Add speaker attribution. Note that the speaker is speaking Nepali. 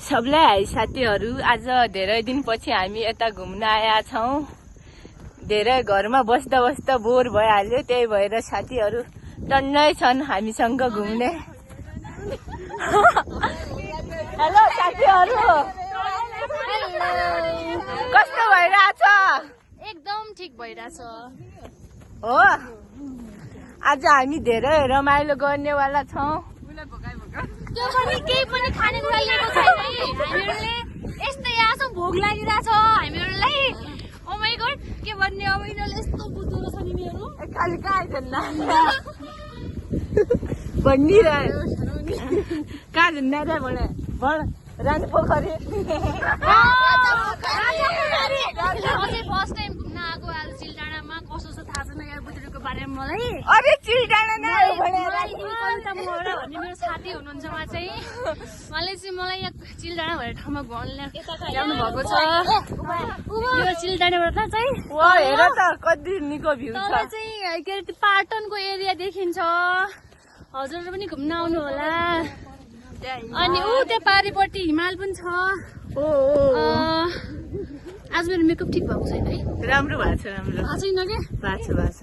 Speaker 1: सबलाई हाई साथीहरू, आज धेरै दिनपछि हामी यता घुम्न आएका छौं। धेरै घरमा बस्दा बस्दा बोर भइहाल्यो, त्यही भएर साथीहरू टन्नै छन् हामीसँग घुम्ने। हेलो साथीहरू, कस्तो भइरहेछ?
Speaker 2: एकदम ठिक भइरहेछ
Speaker 1: हो। आज हामी धेरै रमाइलो गर्नेवाला छौं।
Speaker 2: त्यो पनि केही पनि खानेकुरा लिएको छैन है। हामीहरूले यस्तै आछौँ, भोक लागिरहेछ हामीहरूलाई। ओ माय गॉड, के भन्ने अब यिनीहरूले यस्तो बुझ्दो रहेछ नि मेरो।
Speaker 1: खाली कहाँ झन्ना भनिरह्यो। कहाँ झन्ना रे भने भन राज पोखरी।
Speaker 2: फर्स्ट टाइम घुम्न आएको आज चिलडाँडामा। कस्तो छ थाहा छैन यार बुजुर्गको बारेमा मलाई।
Speaker 1: अरे चिलडाँडा नै हो भने
Speaker 2: कविता मोहरा भन्ने मेरो साथी हुनुहुन्छ उहाँ चाहिँ। उहाँले चाहिँ मलाई यहाँ चिलडाँडा भन्ने ठाउँमा ल्याउनु भएको छ। यो चिलडाँडाबाट चाहिँ
Speaker 1: वा हेर त कति निको भ्यू छ।
Speaker 2: तल चाहिँ के अरे पाटनको एरिया देखिन्छ। हजुरहरू पनि घुम्न आउनु होला। अनि ऊ त्यो पारिपट्टि हिमाल पनि छ। आज मेरो मेकअप ठिक भएको छैन है।
Speaker 1: राम्रो भएको छ, राम्रो
Speaker 2: थाहा छैन के
Speaker 1: भएको छ।